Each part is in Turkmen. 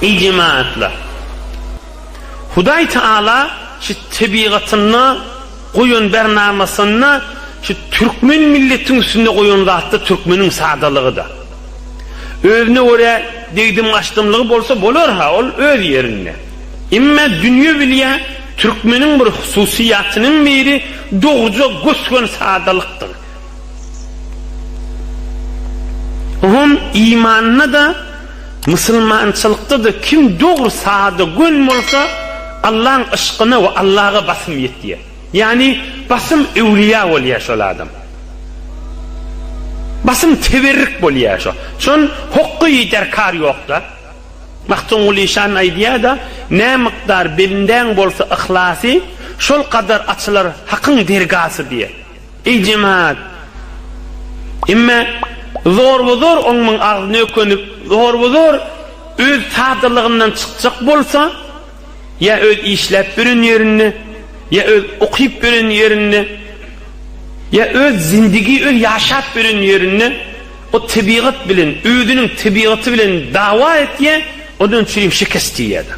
Eý jemagatlar! Hudaý Taala şu tebigatynda goýan bernamasynda şu türkmen milletiň üstünde goýan zatda türkmeniň sadalygyda. Özüne görä degdim-gaçdymlygy bolsa bolar-ha, ol öz ýerinde. Emma dünýe bilýä türkmeniň bir hususyýatynyň biri dogruja gös-göni sadalykdyr. Oňam imanda-da, musulmançylykda-da kim dogry sada gön bolsa, Allaň yşkyna we Allaga basym ýetýär. Ýagny basym öwlüýä bolýar şol adam. Basym teberrik bolýar şo. Şon hokgy derkar ýok-da. Magtymguly şan aýdýar-da, Nä mukdar belindäň bolsa yhlasy, şol gadar açylar Hakyň dergasy diýýär. Eý jemaat! Emme zorba-zor oňmyň agzyna ökünip, zorba-zor öz sadalygyndan çykjak bolsa, ýa öz işläp ýören ýerinde, ýa öz okyp ýören ýerinde, ýa öz zindigi, öz ýaşap ýören ýerinde o tebigat bilen, özüniň tebigaty bilen dawa etýär, ondan çürim şikest iýýär-de.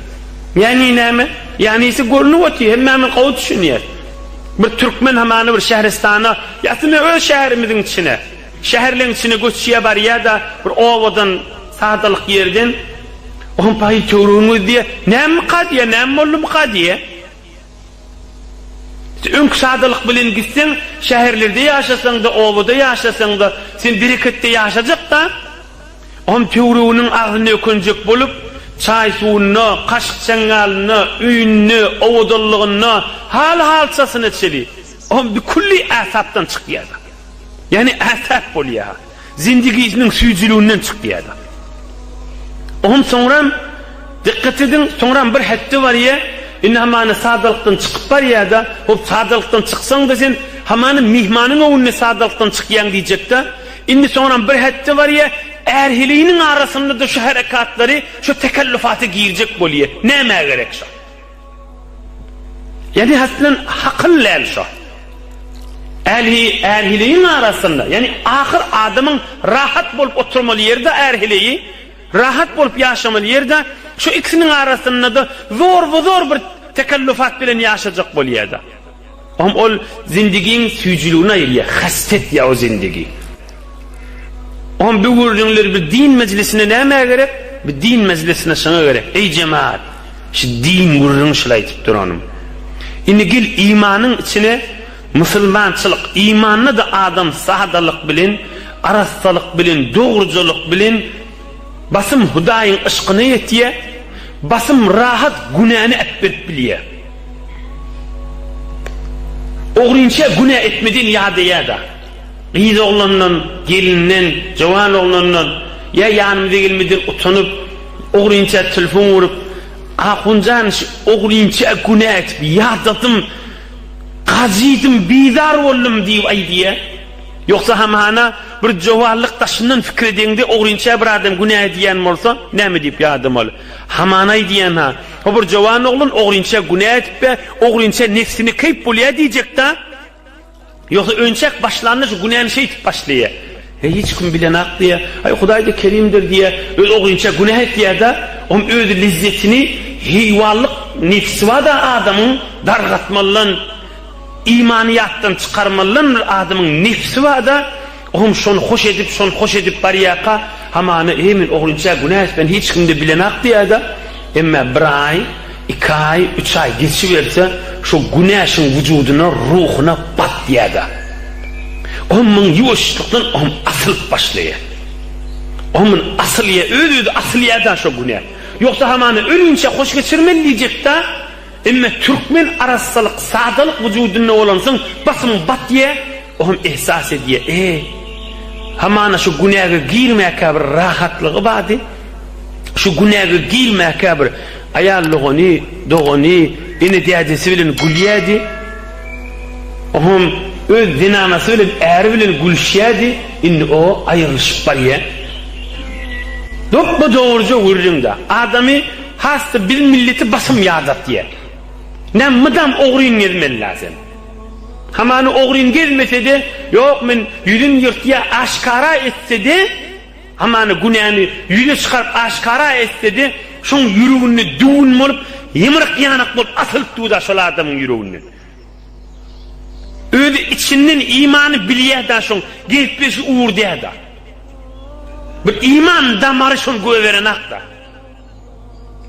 Ýagny näme? Ýagnysy görnüp otyr, hemmämiz gowy düşünýäs. Bir türkmen hamana bir şähristana, ýa-da öz şäherimiziň içine, şäherleň içine göçýär barýar-da, bir obadan, sadalyk ýerden, oňa paý töweregini gözleýär, Nämemika diýýär, näme boldumyka diýýär. Öňki sadalyk bilen gitseň, şäherlerde ýaşasaň-da, obada ýaşasaň-da, sen bereketde ýaşajak-da. Oňam töwereginiň agzyny ökünjek bolup, çaý-suwunda, kaşyk-çaňňalynda, öýünde, owadanlygynda, hal-halçasyna çeli, oňam bikülli äsapdan çykýar-da. Ýagny äsap bolýar. Zindigisiniň süýjüliginden çykýar-da. Oňam soňram, dikkat ediň, soňram bir hetde barýar, indi hamana sadalykdan çykyp barýar-da, hop, sadalykdan çyksaň-da sen, hamana myhmanyň öňünde sadalykdan çykýaň diýjek-de, Indi soňram bir hetde barýa, är-heleýiniň arasynda-da şu herekatlary, şu tekellufata girjek bolýa. Nämä gerek şo? Ýagny aslan hakyl däl şo. Älhi, är-heleýiň arasynda, ýagny ahyr adamyň rahat bolup oturmaly ýeri-de är-heleýi, rahat bolup ýaşamaly ýeri-de, şu ikisiniň arasynda-da zorba-zor bir tekellufat bilen ýaşajak bolýa-da. Ohm ol zindigiň süýjüligini aýyrýar, hasta etýär o zindigi. Ohm bu gürrüňler bir din mejlisine nämä gerek? Bir din mejlisine şoňa gerek. Eý jemaat, şu din gürrüňi şul aýdyp duranym. Indi gel imanyň içine musulmançylyk, imanda-da adam sadalyk bilen, arassalyk bilen, dogrujalyk bilen basym Hudaýyň yşkyna ýetýär, basym rahat günäni äpberip bilýär. Ogrynça günä etmeden ýadaýa-da. Gyz oglandan, gelinden, jowan oglandan ýa ýanymyza gelmeden utanyp, ogrynça telefon urup, Ahunjan şu ogrynça günä etip ýadadym, gajydym, bizar boldum diýip aýdýa. Ýogsa hamana bir jowanlyk daşyndan pikir edeňde ogrynça bir adam günä edýän bolsa, näme diýip ýadamaly? Hamana aýdýan-ha. O bir jowan oglan ogrynça günä edip-ä, ogrynça nebsine keýp bolýa diýjek-dä. Ýogsa önçäk başlanda şu günäni şeýdip başlaýa. Heý, hiç kim bilenak diýýä. Aý, Hudaý-da kerimdir diýýä. Özi ogrynça günä etýä-de, oň özi lezzetini heýwanlyk nebsi bar-da adamyň dargatmalydan, imany ýatdan çykarmalydan bir adamyň nebsi bar-da, Oňam şony hoş edip, şony hoş edip barýarka, hamana, Eý, men ogrynça günä etmän, hiç kim-de bilenak diýýär-de, emme bir aý, iki aý, üç aý geçiberse, şo günä şoň wujudyna, ruhuna batýar-da. Oňam muň ýuwaşlykdan oňam asylyp başlaýar. Oňam muny asylýar, öz-özi asylýar-da şo günä. Ýogsa hamana ölinçä hoş geçirmeli diýjek-dä. Emme türkmen arassalyk, sadalyk wujudynda bolansoň basym batýa, o hem ehsas edýä, e, hamana şu günäge girmäkä bir rahatlygy bardy, şu günäge girmäkä bir aýal dogany, dogany, ene-dädesi bilen gülýädi, o hem öz zenanasy bilen, äri bilen gülüşýädi, indi o aýrylyşyp barýa. Dopba-dogruja gürrüň-dä. Adamy Has-da biz milleti basym ýadatýa. Näme mydam ogryn gezmeli-dä sen. Hamany ogryn gezmese-de, ýok men ýüzün ýyrtýa aşkara etse-de. Hamana günäni ýüze çykaryp aşgara etse-de, şoň ýüreginde düwün bolup, ýymryk-ýanyk bolup asylyp dur-da şol adamyň ýüreginden. Özi içinden imany bilýär-da şoň gezip ýörşi ugur däl-da. Bir iman damary şony göberenak-da.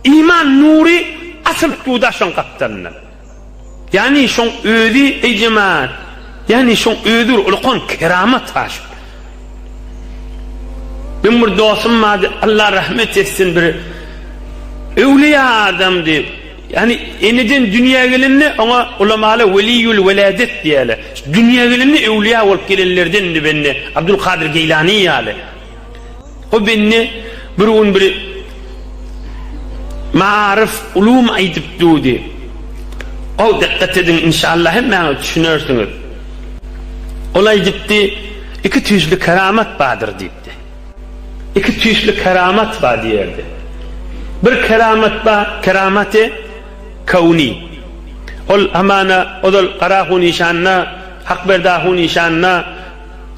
Iman nury asylyp dur-da şoň gapdalyndan. Ýagny şoň özi eý jemaat, ýagny şoň özi bir ulkan keramat ha şu. Meň bir dostum bardy, Allah rahmet etsin bir öwliýa adamdy. Ýagny eneden dünýä gelende oňa ulamalar weliýül weladet diýýärler. Dünýä gelende öwliýa bolup gelenlerdendi bende, Abdulkadyr Geýlany ýaly. O bende bir gün bir maarif, ulum aýdyp durdy. Gowy dikkat ediň inşallah hemmäňiz düşünersiňiz. Ol aýdypdy, iki tüýsli keramat bardyr diýipdi. Iki tüýsli keramat bar diýerdi. Bir keramat bar, keramaty kewni. Ol hamana ozal Garahun işanda, Hakberdi ahun işanda,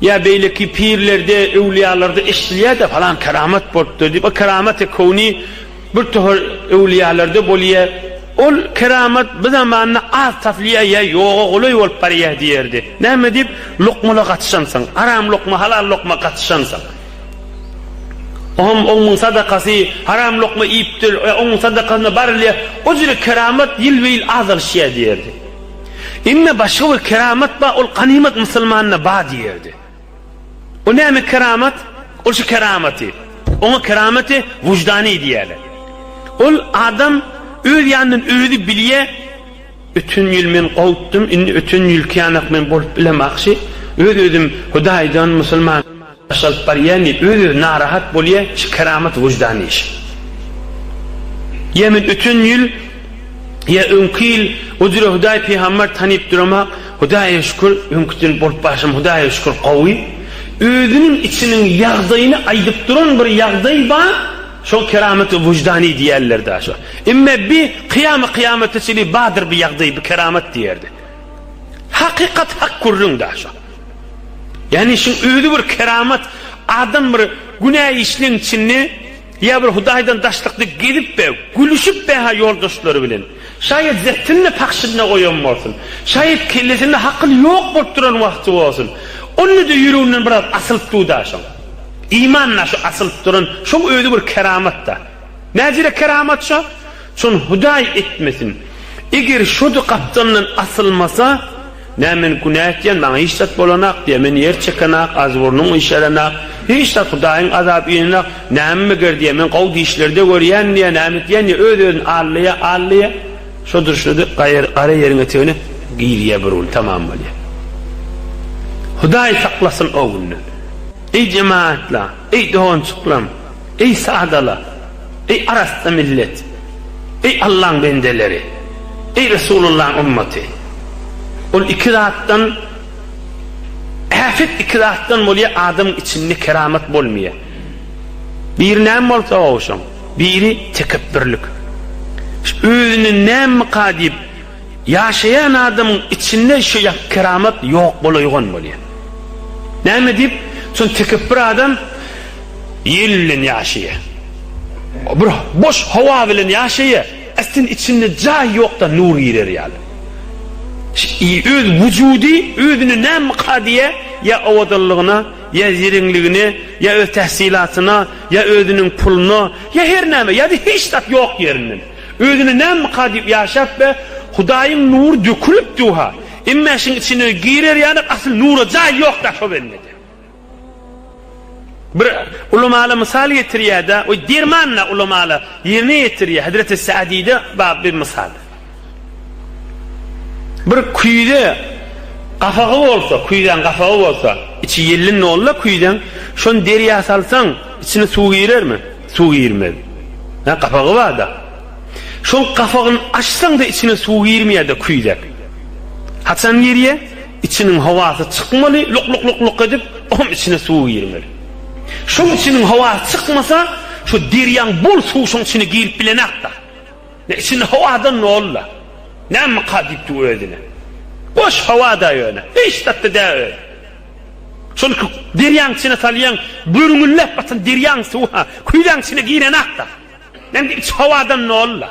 Ýa beýleki pirlerde, öwlüýalarda eşidilýär-de falan keramat bolupdyr diýip, o keramaty kowny bir topar öwlüýalarda bolýar. Ol keramat bu zamanda az tapylýar ýa ýoga golaý bolup barýar diýerdi. Näme diýip, lukmala gatyşansoň, haram lukma, halal lukma gatyşansoň. Oňam oňuň sadakasy haram lukma iýipdir, oňuň sadakasyna barylýar. O jüre keramat ýylbe-ýyl azalyşýar diýerdi. Emme başga bir keramat bar, ol ganymat musulmanda bar diýerdi. O näme keramat? Ol şu keramaty. Oňa keramaty wujdany diýerler. Ol adam öz ýanyndan özi bilýär, öten ýyl men gowutdym, indi öten ýylky ýanak men bolup bilemakşy, öz-özüm Hudaýdan musulman Alyp barýan diýip öz-özi narahat bolýa şu keramat wyždan işi. Ýa men öten ýyl ýa öňki ýyl o jüre Hudaý pygamber tanyp duramak Hudaýa şükür öňküden bolup barşym Hudaýa şükür gowy. Özüniň içiniň ýagdaýyny aýdyp duran bir ýagdaý bar şol keramat wyždany diýerler da şo. Emme bi kyýamy kyýamata çenli bardyr bi ýagdaý bi keramat diýerdi. Hakykat hak gürrüň da şo. Ýagny şuň özi bir keramat, adam bir günä işleň içinde ýa bir Hudaýdan daşlykda gezip be, gülüşip be-ha ýoldaşlary bilen. Şaýat zähmini pahşyna goýan bolsun. Şaýat kellesinde hakyl ýok bolup duran wagty bolsun. Onda-da ýüreginden biraz asylyp dur-da şoň. Iman-da şu asylyp duran, şoň özi bir keramat-da. Näjele keramat şo? Şony Hudaý etmesin. Eger şo-da gapdalyndan asylmasa, Nä men günä etýän, maňa hiç zat bolanak diýýär. Men ýer çekenak, azburnuň yşerenak, hiç zat Hudaýyň azaby inenak, näme meger diýýär, men gowy dişlerde görýän diýýär, näme etýän diýýär, öz-özüni aldaýar, aldaýar. Şo durşuna-da gara ýeriň etegine girýär bir gün, tamam bolýar. Hudaý saklasyn o günden. Eý jemagatlar, eý doganjyklarym! Eý sadala! Eý arassa millet! Eý Allaň bendeleri! Eý Resulullaň ymmaty! Ol iki zatdan äpet iki zatdan bolýar adamyň içinde keramat bolmaýar. Biri näme bolsa gowşaň, biri tekepbürlik. Özüne nämika diýip Ýaşaýan adamyň içinde şu ýak keramat ýok bolaýgan bolýar. Näme diýip, şol tekepbir adam ýel bilen ýaşaýar. Bir boş howa bilen ýaşaýar. Aslynda içinde jaý ýok-da nur girer ýaly. Öz wujudy özüne nämeka diýýär, ýa owadanlygyna, ýa zereňligine, ýa öz tähsilatyna, ýa özüniň puluna, ýa her näme, ýa-da hiç zat ýok ýerinden. Özüne nämeka diýip ýaşap be, Hudaýyň nury dökülip dur-ha. Emme şuň içine girer ýaly asyl nura jaý ýok-da şo bendede. Bir ulamala mysal getirýär-de, o derman-da ulamala ýerine ýetirýär. Hezreti Sa'dide bar bir mysal. Bir küýze gapagy bolsa, küýzäň gapagy bolsa, içi ýelden doly-da küýzäň, şony derýa salsaň, içine suw girermi? Suw girmez. Hä, gapagy bar-da. Şol gapagyny açsaň-da içine suw girmeýär-de küýzäň. Haçan girýär? Içiniň howasy çykmaly, luk-luk-luk-luk edip, oňam içine suw girmeli. Şoň içiniň howasy çykmasa, şo derýaň bol suwy şoň içine girip bilenak-da. Ne içinde howadan doly-da. Nämeka diýip dur özüne. Boş howa-da ýöne. Hiç zatda däl özi. Şony derýaň içine salýaň, börňülläp batan derýaň suwy-ha, küýzäň içine girenak-da. Näme içi howadan doly-da.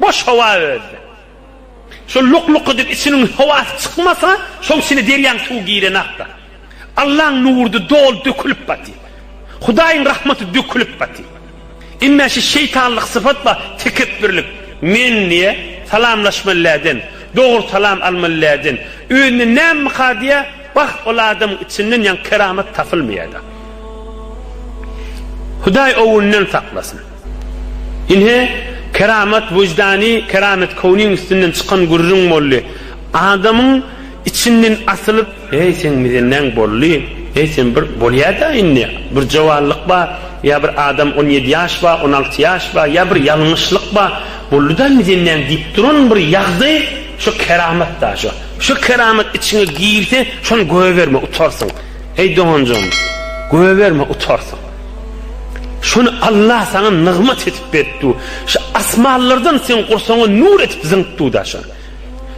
Boş howa özi. Şol luk-luk edip içiniň howasy çykmasa, şoň içine derýaň suwy girenakda. Allaň nurdy doly dökülip baty. Hudaýyň rahmaty dökülip baty. Emme şi şeýtanlyk sypat bar, tekepbirlik. Men diýe, salamlaşmaly läden, dogry salam almaly läden. Özüne nämika diýe, bah ol adamyň içinden ýaňky keramat tapylmaýada. Hudaý owundan saklasyn. Ine, keramat wyždany, keramet kownyň üstünden çykan gürrüň boldy. Adamyň içinden asylyp, Eý, seň mizenäň boldy, eý, sen bir bolýa-da indi, bir jowanlyk bar, ýa bir adam 17 ýaş bar, 16 ýaş bar, ýa bir ýalňyşlyk bar, boldy-da mizenäň diýip duran bir ýagdaý, şo keramat-da şo. Şo keramat içiňe girse, şony goýberme, utarsyň. Eý, doganjygym, goýberme, utarsyň. Şony Allah saňa nygmat edip berip dur. Şu asmanlardan seň gursagyňa nur edip zyňyp dur-da şony.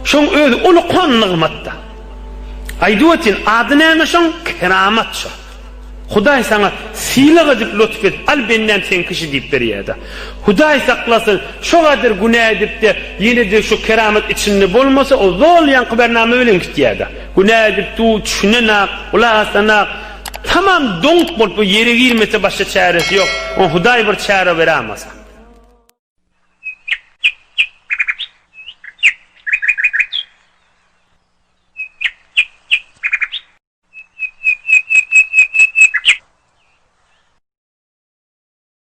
Şoň özi ulukan nygmat-da. Aýdyp otyryn, ady näme şoň? Keramat şo. Hudaý saňa sylag edip, lutf edip, al bendäm seňki şi diýip berýär-de. Hudaý saklasyn, şo gadyr günä edip-de, ýene-de şu keramat içinde bolmasa, o zol ýaňky bernama bilen gitýär-de. Günä edip dur, düşünenak, gulak asanak, Tamam doňup bolup bu ýere girmese başga çäresi ýok. Oňa Hudaý bir çäre berämasa.